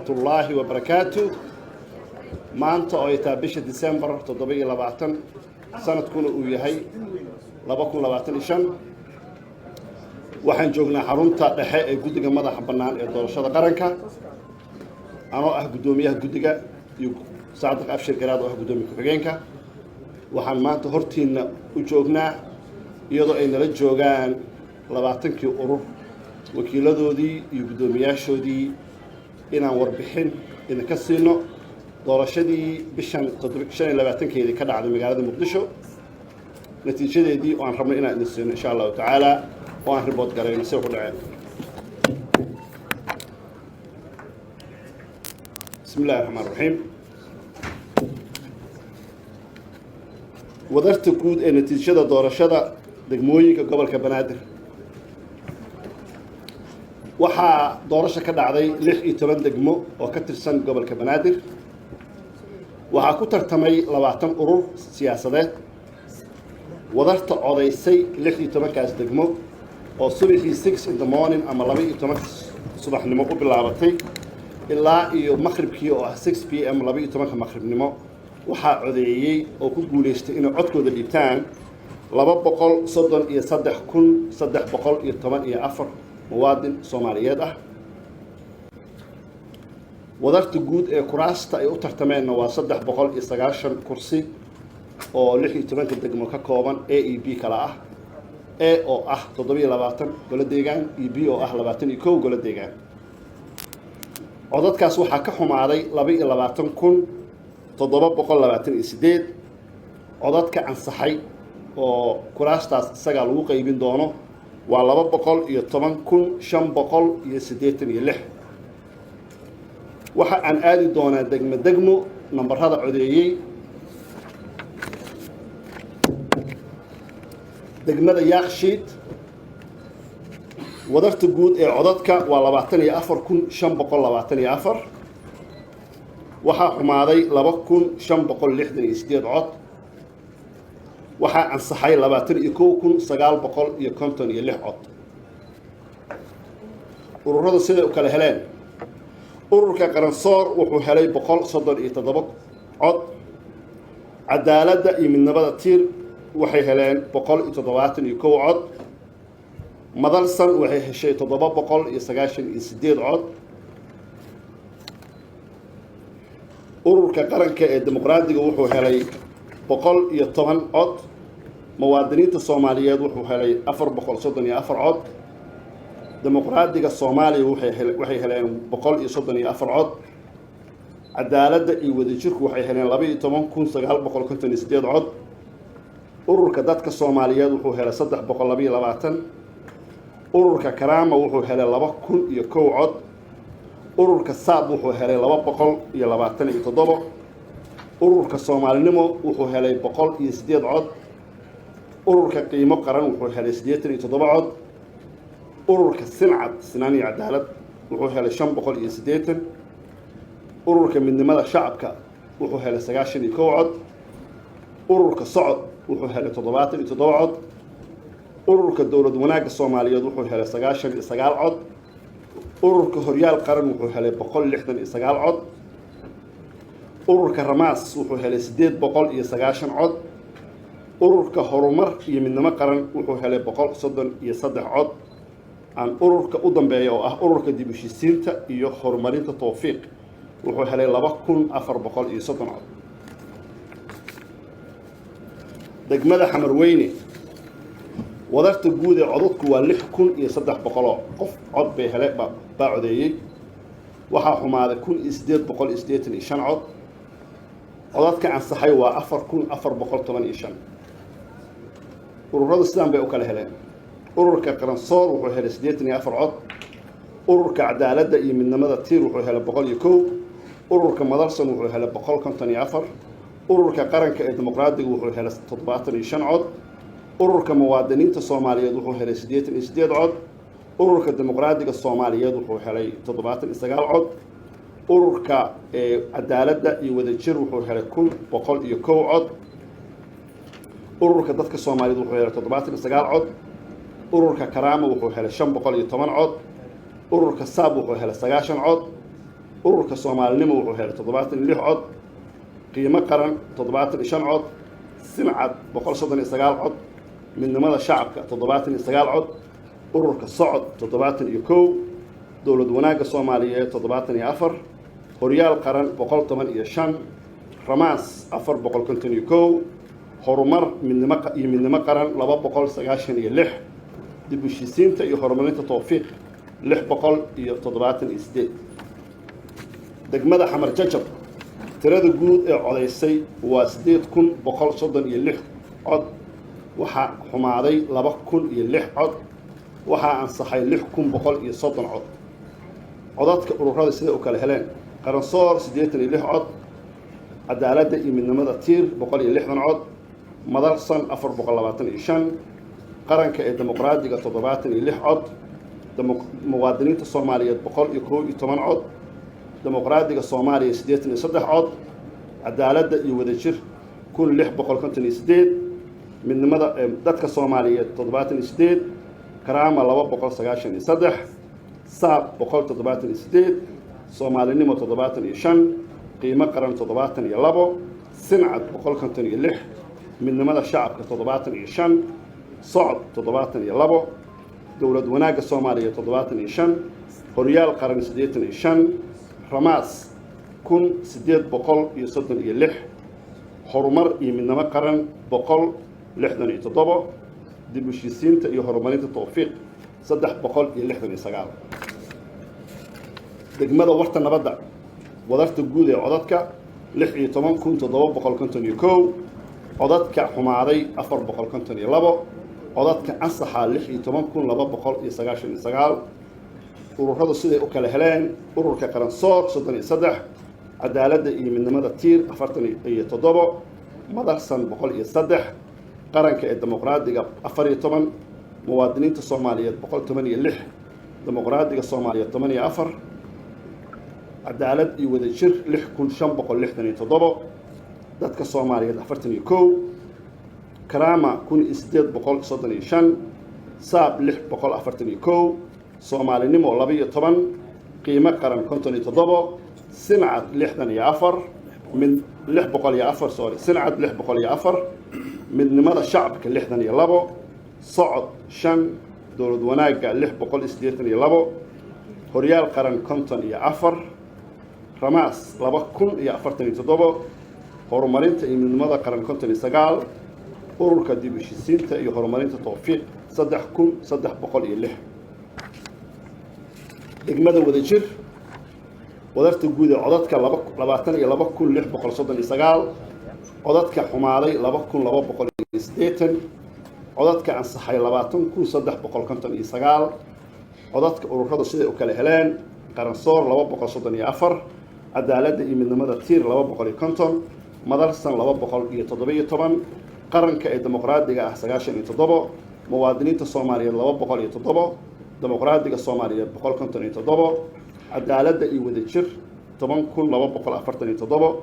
Waraxmatullaahi wabarakaatu. Maanta oo ay tahay bisha December 27, sanadkuna uu yahay 2025, waxaan joognaa xarunta dhexe ee Guddiga Madaxa Bannaan ee Doorashada Qaranka. Anoo ah guddoomiyaha guddiga iyo Saadiq Abshir Garaad oo ah guddoomiye ku-xigeenka, waxaan maanta hortiinna u joognaa, iyadoo ay nala joogaan 20-kii urur wakiiladoodii iyo guddoomiyaashoodii, inaan warbixin idinka siino doorashadii bishan 25-keedii ka dhacday magaalada Muqdisho, natiijadeedii oo aan rabno inaan idin siino, insha Allahu tacaala, oo aan report garayno si ku dhaceen. Bismi illahi raxmaan raxiim. Wadarta guud ee natiijada doorashada degmooyinka gobolka Banaadir: waxaa doorasho ka dhacday 16 degmo oo ka tirsan gobolka Banaadir. Waxaa ku tartamay 20 urur siyaasadeed. Wadarta codaysay 16-kaas degmo oo subaxii 6 in the morning ama 12-ka subaxnimo u bilaabatay ilaa iyo maqribkii oo ah 6 p.m., 12-ka maqribnimo, waxaa codeeyey oo ku guulaystay inay codkooda dhiibtaan 233,314 muwaadin Soomaaliyeed ah. Wadarta guud ee kuraasta ay u tartameenna waa 390 kursi oo 16-ka degmo ka kooban, A e B kala ah, A oo ah 27 golo deegaan iyo B oo ah 21 golo deegaan. Codadkaas waxaa ka xumaaday 22,728. Codadka ansaxay oo kuraastaas isagaa lagu qaybin doono waa 210,586. Waxa aan aadi doonaa degmo degmo nambarada codeeyey. Degmada Yaakshiid, wadarta guud ee codadka waa 24,524. Waxaa xumaaday 2,568 cod. Waxaa ansaxay 21,956 cod. Ururada siday u kala heleen: ururka Qaransoor wuxuu helay 137 cod. Cadaaladda iyo Midnimada Tiir waxay heleen 171 cod. Madalsan waxay heshay 798 cod. Ururka Qaranka ee Dimuqraadiga wuxuu helay 110 cod. Muwaadiniinta Soomaaliyeed wuxuu helay 434 cod. Dimuqraadiga Soomaaliya waxay heleen 134 cod. Cadaaladda iyo Wadajirku waxay heleen 12,958 cod. Ururka Dadka Soomaaliyeed wuxuu helay 322. Ururka Karaama wuxuu helay 2,001 cod. Ururka Saab wuxuu helay 227. Ururka Soomaalinimo wuxuu helay 108 cod. Ururka Qiimo Qaran wuxuu helay 87 cod. Ururka Sincad, Sinaan iyo Cadaalad, wuxuu helay 580. Ururka Midnimada Shacabka wuxuu helay 91 cod. Ururka Socod wuxuu helay 77 cod. Ururka Dowlad Wanaagga Soomaaliyeed wuxuu helay 99 cod. Ururka Horyaal Qaran wuxuu helay 169 cod. Ururka Ramaas wuxuu helay 890 cod. Ururka Horumar iyo Midnimo Qaran wuxuu helay 133 cod. Aan ururka u dambeeya oo ah ururka Dib u Heshiisiinta iyo Horumarinta Towfiiq wuxuu helay 2,430 cod. Degmada Xamarweyne, wadarta guud ee codadku waa 6,300 qof cod bay hele baa codeeyey. Waxaa xumaaday 1,885 cod. Codadka ansaxay waa 4,415. Ururada sidaan bay u kala heleen: ururka Qaransoor wuxuu helay 84 cod. Ururka Cadaaladda iyo Midnimada Tiir wuxuu helay 101. Ururka Madalsan wuxuu helay 154. Ururka Qaranka ee Dimuqraadiga wuxuu helay 75 cod. Ururka Muwaadiniinta Soomaaliyeed wuxuu helay 88 cod. Ururka Dimuqraadiga Soomaaliyeed wuxuu helay 79 cod. Ururka Cadaaladda iyo Wadajir wuxuu helay 1,101 cod. Ururka Dadka Soomaaliyeed wuxuu helay 79 cod. Ururka Karaama wuxuu helay 510 cod. Ururka Saab wuxuu helay 90 cod. Ururka Soomaalinimo wuxuu helay 76 cod, Qiimo Qaran 75 cod, Sincad 139 cod, Midnimada Shacabka 79 cod, Ururka Socod 71, Dowlad Wanaagga Soomaaliyeed 74, Horyaal Qaran 115, Ramaas 451, Horumar Midnimo iyo Midnimo Qaran 296, Dib u Heshiisiinta iyo Horumarinta Towfiiq 678. Degmada Xamar Jajab, tirada guud ee codaysay waa 8136 cod. Waxaa xumaaday 2006 cod, waxaa ansaxay 6130 cod. Codadka ururada siday u kala heleen: Qaransoor 86 cod, Cadaaladda iyo Midnimada Tiir 160 cod, Madalsan 425, Qaranka ee Dimuqraadiga 76 cod, Muwaadiniinta Soomaaliyeed 111 cod, Dimuqraadiga Soomaaliya 83 cod, Cadaaladda iyo Wadajir 1658, Midnimada Dadka Soomaaliyeed 78, Karaama 293, Saab 178, Soomaalinimo 75, Qiimo Qaran 72, Sincad 156, Midnimada Shacabka 75, Socod 72, Dowlad Wanaagga Soomaaliya 75, Horyaal Qaran 85, Ramaas 1836, Horumar iyo Midnimo Qaran 167, Dib u Heshiisiinta iyo Horumarinta Towfiiq 369. Degmada Warta Nabadda, wadarta guud ee codadka 16751, codadka xumaaday 452, codadka ansaxaa 16299. Ururadu siday u kala heleen: Ururka Qaransoor 33, Cadaaladda iyo Midnimada Tiir 47, Madalsan 103, Qaranka ee Dimuqraadiga 14, Muwaadiniinta Soomaaliyeed 116, Dimuqraadiga Soomaaliyeed 14, Cadaalad iyo Wadajir 6567, Dadka Soomaaliyeed 41, Karaama 1835, Saab 641, Soomaalinimo 12, Qiimo Qaran 57, Sincad 64, mid 604, sorry, Sincad 604, Midnimada Shacabka 62, Socod 5, Dowlad Wanaagga 682, Horyaal Qaran 54, Ramaas 2047, Horumarinta iyo Midnimada Qaran 59, Ururka Dib u Heshiisiinta iyo Horumarinta Towfiiq 3306. Degmada Wadajir, wadarta guud ee codadka 22,639, codadka xumaaday 2280, codadka ansaxay 20,359. Codadka ururada siday u kala heleen: Qaransoor 234, Cadaaladda iyo Midnimada Tiir 250, Madalsan 217, Qaranka ee Dimuqraadiga ah 97, Muwaadiniinta Soomaaliyeed 207, Dimuqraadiga Soomaaliyeed 157, Cadaaladda iyo Wadajir 10,247,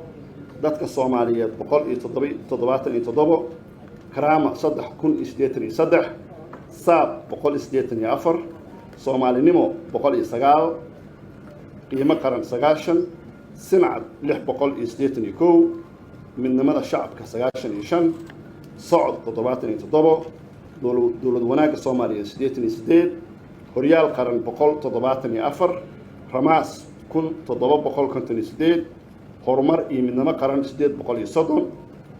Dadka Soomaaliyeed 177, Karaama 3083, Saab 184, Soomaalinimo 109, Qiimo Qaran 90, Sincad 681, Midnimada Shacabka 95, Socod 77, Dowlad Wanaagga Soomaaliya 88, Horyaal Qaran 174, Ramaas 1758, Horumar iyo Midnimo Qaran 830,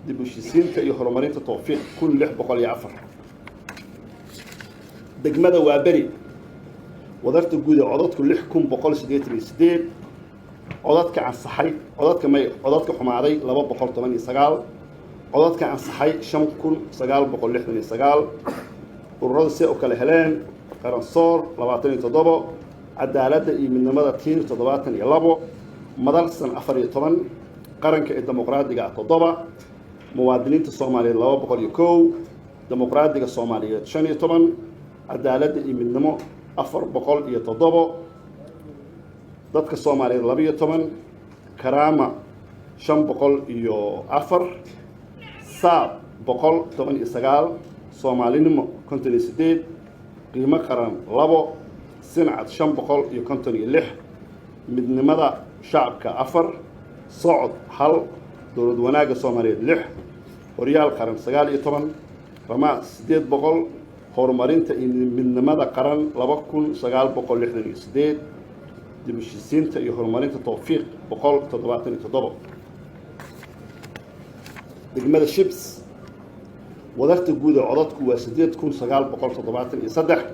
Dib u Heshiisiinta iyo Horumarinta Towfiiq 1604. Degmada Waaberi, wadarta guud ee codadku 6188, codadka ansaxay, codadka may, codadka xumaaday 219, codadka ansaxay 5969. Ururada si u kala heleen: Qaransoor 27, Cadaaladda iyo Midnimada Tiir 72, Madalsan 14, Qaranka ee Dimuqraadiga ah 7, Muwaadiniinta Soomaaliyeed 201, Dimuqraadiga Soomaaliyeed 15, Cadaaladda iyo Midnimo 407, Dadka Soomaaliyeed 12, Karaama 504, Saab 119, Soomaalinimo 58, Qiimo Qaran 2, Sincad 556, Midnimada Shacabka 4, Socod 1, Dowlad Wanaagga Soomaaliyeed 6, Horyaal Qaran 19, Ramaas 800, Horumarinta iyo Midnimada Qaran 2968, Dib heshiisiinta iyo Horumarinta Towfiiq 177. Degmada Shibs, wadarta guud ee codadku waa 8973.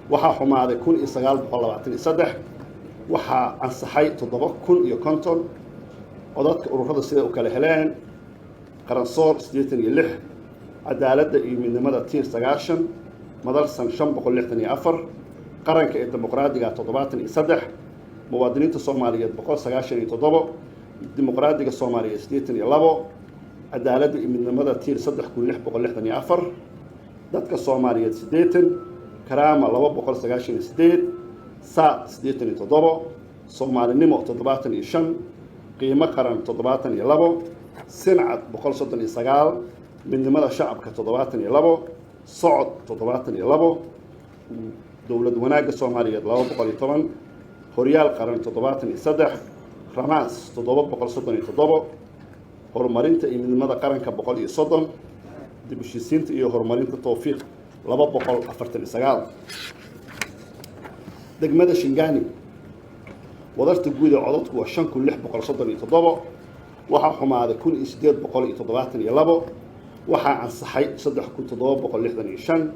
Waxaa xumaaday 1923, waxaa ansaxay 7050. Codadka ururada siday u kala heleen: Qaransoor 86, Cadaaladda iyo Midnimada Tiir 90, Madalsan 564, Qaranka ee Dimuqraadiga 73, Muwaadiniinta Soomaaliyeed 197, Dimuqraadiga Soomaaliyeed 82, Cadaaladda iyo Midnimada Tiir 3664, Dadka Soomaaliyeed 80, Karaama 298, Saad 87, Soomaalinimo 75, Qiimo Qaran 72, Sincad 139, Midnimada Shacabka 72, Socod 72, Dowlad Wanaagga Soomaaliyeed 210, Horyaal Qaran 73, Ramaas 737, Horumarinta iyo Midnimada Qaranka 130, Dib heshiisiinta iyo Horumarinta Towfiiq 249. Degmada Shingani, wadarta guud ee codadku waa 5637. Waxaa xumaaday 1872, waxaa ansaxay 3765.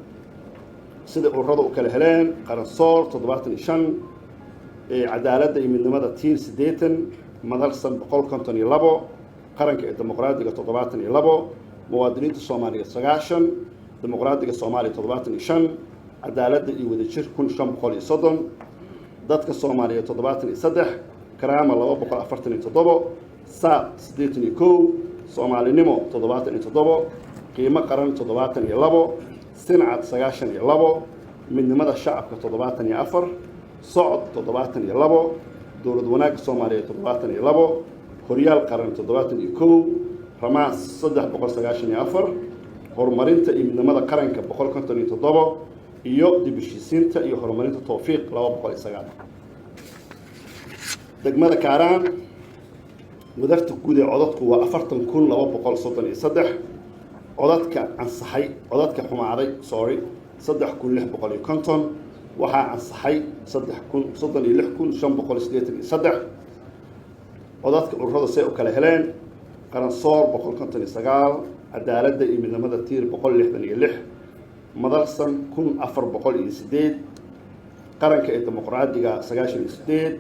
Sida ururada u kala heleen: Qaransoor 75, Cadaaladda iyo Midnimada Tiir 80, Madalsan 152, Qaranka ee Dimuqraadiga 72, Muwaadiniinta Soomaaliyeed 90, Dimuqraadiga Soomaaliya 75, Cadaaladda iyo Wadajir 1530, Dadka Soomaaliyeed 73, Karaama 247, Saad 81, Soomaalinimo 77, Qiimo Qaran 72, Sincad 92, Midnimada Shacabka 74, Socod 72, Dowlad Wanaagga Soomaaliyeed 72, Horyaal Qaran 71, Ramaas 394, Horumarinta iyo Midnimada Qaranka 157 iyo Dib heshiisiinta iyo Horumarinta Towfiiq 209. Degmada Kaaraan, wadarta guud ee codadku waa 40,233. Codadka ansaxay, codadka xumaaday, sorry, 3650. Waxaa ansaxay saddex kun 36,583. Codadka ururada say u kala heleen: Qaransoor 159, Cadaaladda iyo Midnimada Tiir 166, Madalsan 1408, Qaranka ee Dimuqraadiga 98,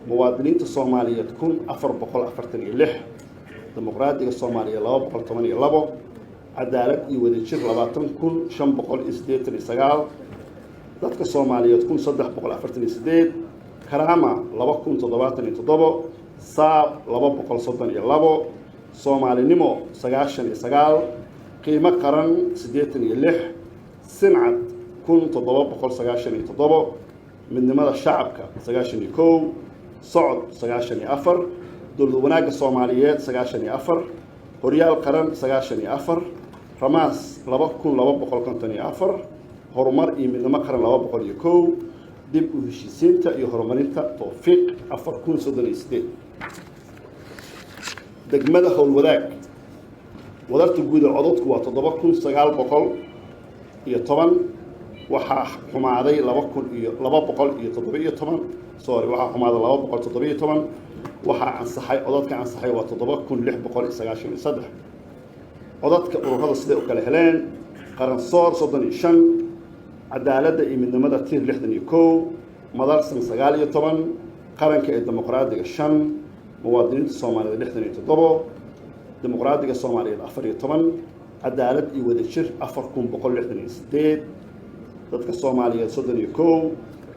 Muwaadiniinta Soomaaliyeed 1446, Dimuqraadiga Soomaaliyeed 212, Cadaalad iyo Wadajir 20,589, Dadka Soomaaliyeed 1348, Karaama 2077, Saab 232, Soomaalinimo 99, Qiimo Qaran 86, Sincad 1797, Midnimada Shacabka 91, Socod 94, Dowlad Wanaagga Soomaaliyeed 94, Horyaal Qaran 94, Ramaas 2254, Horumar iyo Midnimo Qaran 201, Dib u Heshiisiinta iyo Horumarinta Towfiiq 4038. Degmada Howlwadaag, wadarta guud ee codadku waa 7910. Waxaa xumaaday 2217, sorry, waxaa xumaaday 217. Waxaa ansaxay, codadka ansaxay waa 7693. Codadka ururada siday u kala heleen: Qaransoor 35, Cadaaladda iyo Midnimada Tiir 61, Madalsan 19, Qaranka ee Dimuqraadiga 5, Muwaadiniinta Soomaaliyeed 67, Dimuqraadiga Soomaaliyeed 14, Cadaalad iyo Wadajir 4168, Dadka Soomaaliyeed 31,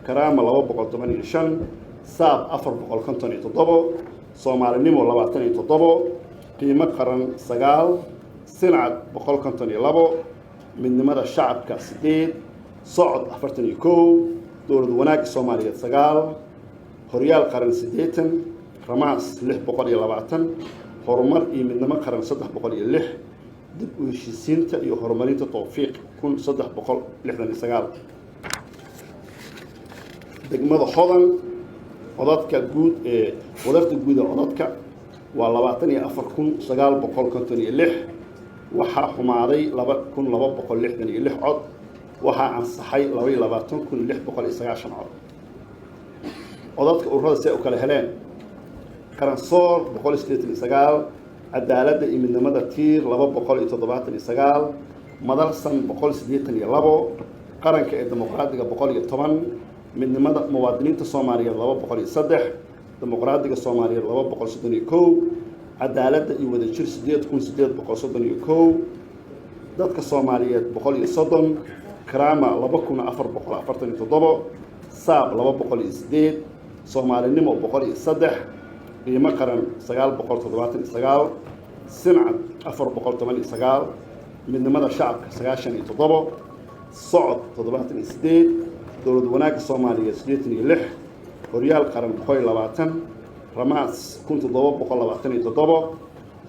Karaama 215, Saab 457, Soomaalinimo 27, Qiimo Qaran 9, Sincad 152, Midnimada Shacabka 8, Socod 41, Dowlad Wanaagga Soomaaliyeed 9, Horyaal Qaran 80, Ramaas 620, Horumar iyo Midnimo Qaran 306, Dib u Heshiisiinta iyo Horumarinta Towfiiq 1369. Degmada Hodan. Codadka guud ee wadarta guud ee codadka waa 24,956. Waxaa xumaaday 2,266 cod. Waxaa ansaxay 22,690 cod. Codadka ururada si ay u kala heleen: Qaransoor 189, Cadaaladda iyo Midnimada Tiir 279, Madalsan 182, Qaranka ee Dimuqraadiga 110, Midnimada Muwaadiniinta Soomaaliyeed 203, Dimuqraadiga Soomaaliyeed 231, Cadaaladda iyo Wadajir 8,831, Dadka Soomaaliyeed 130, Karaama 2,447, Saab 208, Soomaalinimo 103, Qiimo Qaran 979, Sincad 419, Midnimada Shacabka 97, Socod 78, Dowlad Wanaagga Soomaaliyeed 86, Horyaal Qaran 120, Ramaas 1,727,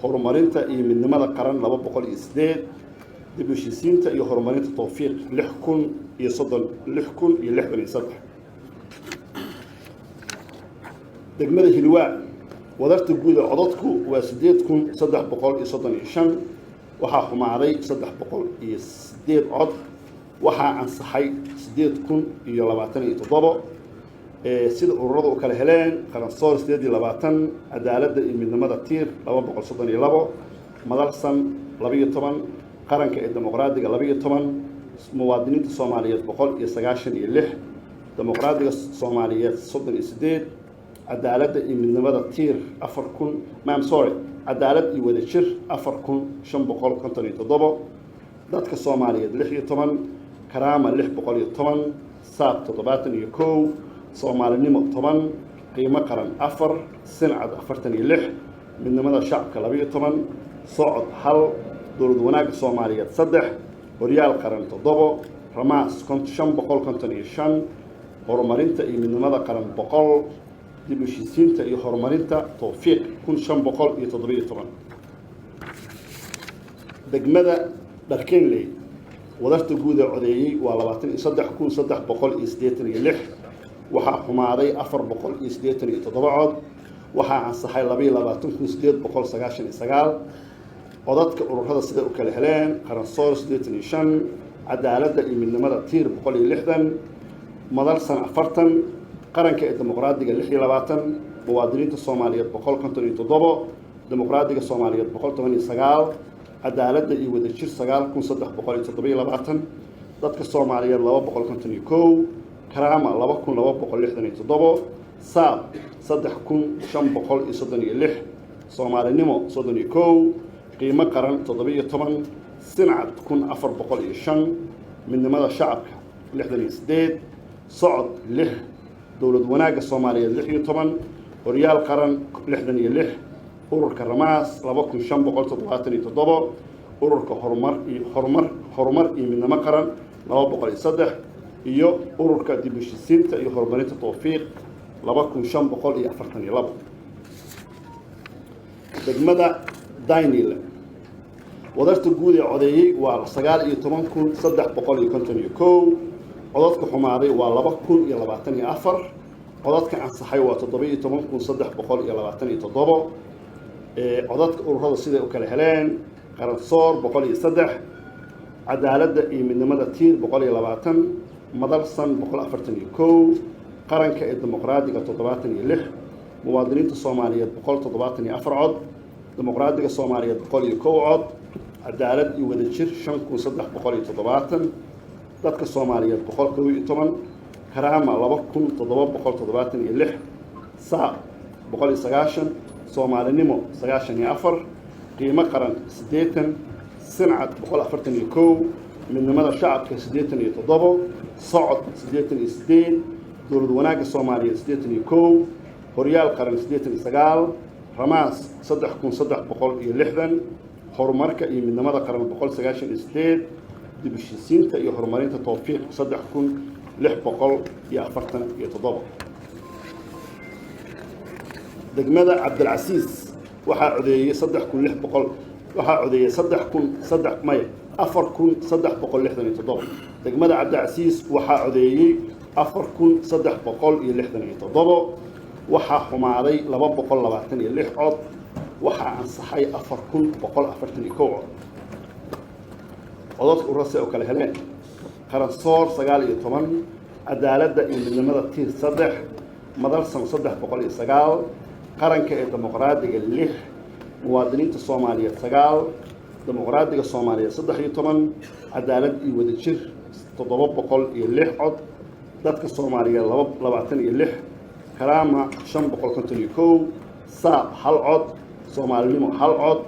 Horumarinta iyo Midnimada Qaran 208, Dib u Heshiisiinta iyo Horumarinta Towfiiq 6,030, 6,063. Degmada Hilwaa wadarta guud ee codadku waa 8,335. Waxaa xumaaday 308 cod. Waxaa ansaxay 8,027. Sida ururada u kala heleen: Qaransoor 28, Cadaaladda iyo Midnimada Tiir 232, Madalsan 12, Qaranka ee Dimuqraadiga 12, Muwaadiniinta Soomaaliyeed 196, Dimuqraadiga Soomaaliyeed 38, Cadaaladda iyo Midnimada Tiir 4,000, mam, sorry, Cadaalad iyo Wadajir 4,557, Dadka Soomaaliyeed 16, Karaama 610, Saab 71, Soomaalinimo 10, Qiimo Qaran 4, Sincad 46, Midnimada Shacabka 12, Socod 1, Dowlad Wanaagga Soomaaliyeed 3, Horyaal Qaran 7, Ramaas 555, Horumarinta iyo Midnimada Qaran 100, Dib u Heshiisiinta iyo Horumarinta Towfiiq 1,517. Degmada Dharkenley wadarta guud ee codeeyey waa 23,386. Waxaa xumaaday 487 cod. Waxaa ansaxay 22,899. Codadka ururada siday u kala heleen: Qaransoor 85, Cadaaladda iyo Midnimada Tiir 160, Madalsan 40, Qaranka ee Dimuqraadiga 26, Muwaadiniinta Soomaaliyeed 157, Dimuqraadiga Soomaaliyeed 119, Cadaaladda iyo Wadajir 9,327, Dadka Soomaaliyeed 251, Karaama 2,267, Saab 3,536, Soomaalinimo 31, Qiimo Qaran 17, Sincad 1,405, Midnimada Shacabka 68, Socod 6, Dowlad Wanaagga Soomaaliyeed 16, Horyaal Qaran 66, ururka Ramaas 2,577, ururka Horumar iyo Midnimo Qaran 203, iyo ururka Dib u Heshiisiinta iyo Horumarinta Towfiiq 2,542. Degmada Daynile wadarta guud ee codeeyey waa 19,351. Codadka xumaaday waa 2,024. Codadka ansaxay waa 17,327. Codadka ururada siday u kala heleen: Qaransoor 103, Cadaaladda iyo Midnimada Tiir 120, Madalsan 141, Qaranka ee Dimuqraadiga 76, Muwaadiniinta Soomaaliyeed 174 cod, Dimuqraadiga Soomaaliyeed 101 cod, Cadaalad iyo Wadajir 5,370, Dadka Soomaaliyeed 111, Karaama 2,776, Saab 190, Soomaalinimo 94, Qiimo Qaran 80, Sincad 141, Midnimada Shacabka 87, Socod 88, Dowlad Wanaagga Soomaaliyeed 81, Horyaal Qaran 89, Ramaas 3,360, Horumarka iyo Midnimada Qaran 198, Dib u Heshiisiinta iyo Horumarinta Towfiiq 3,647. Degmada Cabdilcasiis waxaa codeeyey 3,600, waxaa codeeyey 3,000 saddex, maya, 4,367. Degmada Cabdilcasiis waxaa codeeyey 4,367. Waxaa xumaaday 226 cod. Waxaa ansaxay 4141 cod. Codadka ururase oo kale heleen: Qaransoor 19, Cadaaladda iyo Midnimada Tiir 3, Madalsan 309, Qaranka ee Dimuqraadiga 6, Muwaadiniinta Soomaaliyeed 9, Dimuqraadiga Soomaaliyeed 13, Cadaalad iyo Wadajir 706 cod, Dadka Soomaaliyeed 26, Karaama 551, Saab 1 cod, Soomaalinimo 1 cod,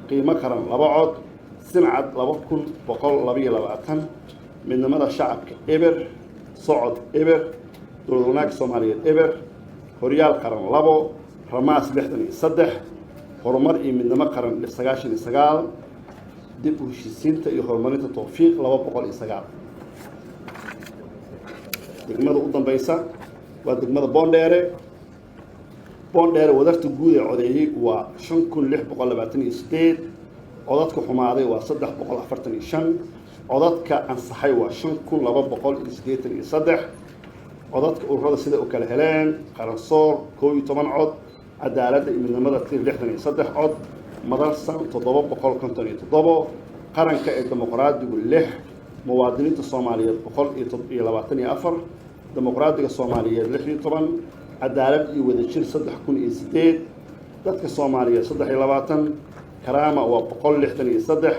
Qiimo Qaran 2 cod, Sincad 2122, Midnimada Shacabka eber, Socod eber, Dowlad Wanaagga Soomaaliyeed eber, Horyaal Qaran 2, Ramaas 63, Horumar iyo Midnimo Qaran 99, Dib u Heshiisiinta iyo Horumarinta Towfiiq 209. Degmada u dambeysa waa degmada Boondheere. Boondheere wadarta guud ee codeeyey waa 5628. Codadka xumaaday waa 345. Codadka ansaxay waa 5283. Codadka ururada sida u kala heleen: Qaransoor 11 cod, Cadaaladda iyo Midnimada Tiir 63 cod, Madalsan 757, Qaranka ee Dimuqraadigu 6, Muwaadiniinta Soomaaliyeed 124, Dimuqraadiga Soomaaliyeed 16, Cadaalad iyo Wadajir 3008, Dadka Soomaaliyeed 23, Karaama waa 163,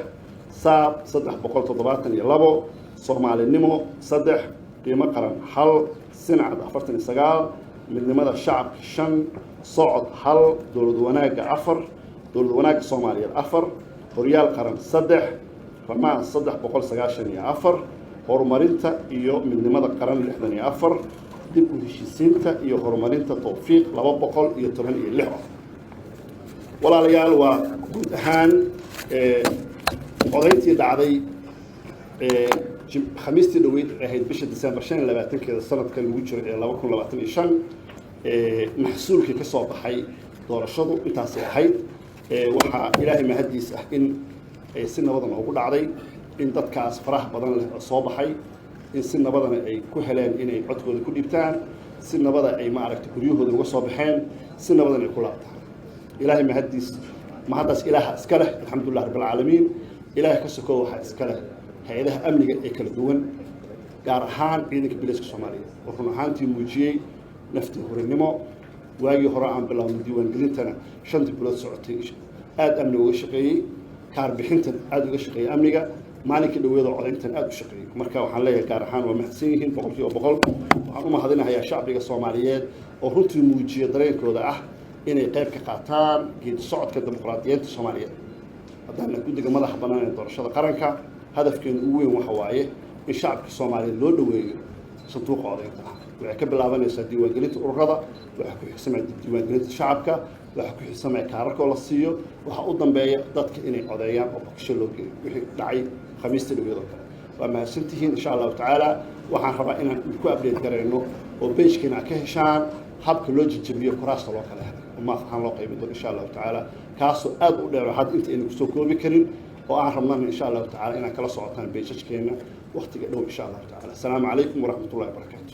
Saab 372, Soomaalinimo 3, Qiimo Qaran 1, Sincad 49, Midnimada Shacabka 5, Socod 1, Dowlad Wanaagga 4, Dowlad Wanaagga Soomaaliyeed 4, Horyaal Qaran 3, Ramaan 394, Horumarinta iyo Midnimada Qaran 64, Dib u Heshiisiinta iyo Horumarinta Towfiiq 216 cod. Walaalayaal, waa guud ahaan codayntii dhacday Khamiistii dhoweyd ahayd bisha December 25-keeda sanadkan lagu jiro ee 2025. Maxsuulkii ka soo baxay doorashadu intaasay ahayd. Waxaa Ilaahay mahaddiis ah in si nabadan ugu dhacday, in dadkaas faraha badan leh oo soo baxay in si nabadana ay ku heleen inay codkooda ku dhiibtaan, si nabada ay maaragtay guryahooda uga soo baxeen, si nabadan ay ku laabtaan. Ilaahay mahaddiis, mahaddaas Ilaaha iska leh, alxamdulilah rabbilcaalamiin. Ilaahay ka sokow waxaa iska leh hay-adaha amniga ee kala duwan, gaar ahaan Ciidanka Biliiska Soomaaliyeed oo run ahaantii muujiyey naftii hurinimo. Waagii hore aan bilaabno diiwaangelintana 5-tii bilood socotay aada amniga uga shaqeeyey, kaar bixintan aada uga shaqeeyey, amniga maalinkii dhaweeda codayntan aada u shaqeeyey. Marka waxaan leeyahay gaar ahaan waa mahadsan yihiin 100%. Waxaan u mahadinahayaa shacbiga Soomaaliyeed oo runtii muujiya dareenkooda ah inay qayb ka qaataan geedi socodka dimuqraadiyiinta Soomaaliyeed. Haddaana guddiga madaxa bannaan ee doorashada qaranka, hadafkeenu ugu weyn waxa waaye in shacabka Soomaaliyeed loo dhoweeyo sanduuqa codaynta ah. Waxay ka bilaabanaysaa diiwaangelinta ururada, waxaa ku xigsamaya diiwaangelinta shacabka, waxaa ku xigsamaya kaararka oo la siiyo, waxaa u dambeeya dadka inay codeeyaan oo bokisho loo geeyo. Wixii dhacay Khamiista dhaweed oo kale, waa mahadsantihiin. Insha Allahu tacaala waxaan rabaa inaan idinku update garayno oo page-keena aad ka heshaan habka loo jejebiyo kuraasta loo kala helay oo maaf ahaan loo qaybin doono insha Allahu tacaala, kaasoo aad u dheero had inta ayna kusoo koobi karin, oo aan rabnana insha Allahu tacala inaan kala socotaan page-keena waktiga dhow insha Allahu tacala. Asalaamu calaykum waraxmatullahi wabarakaatu.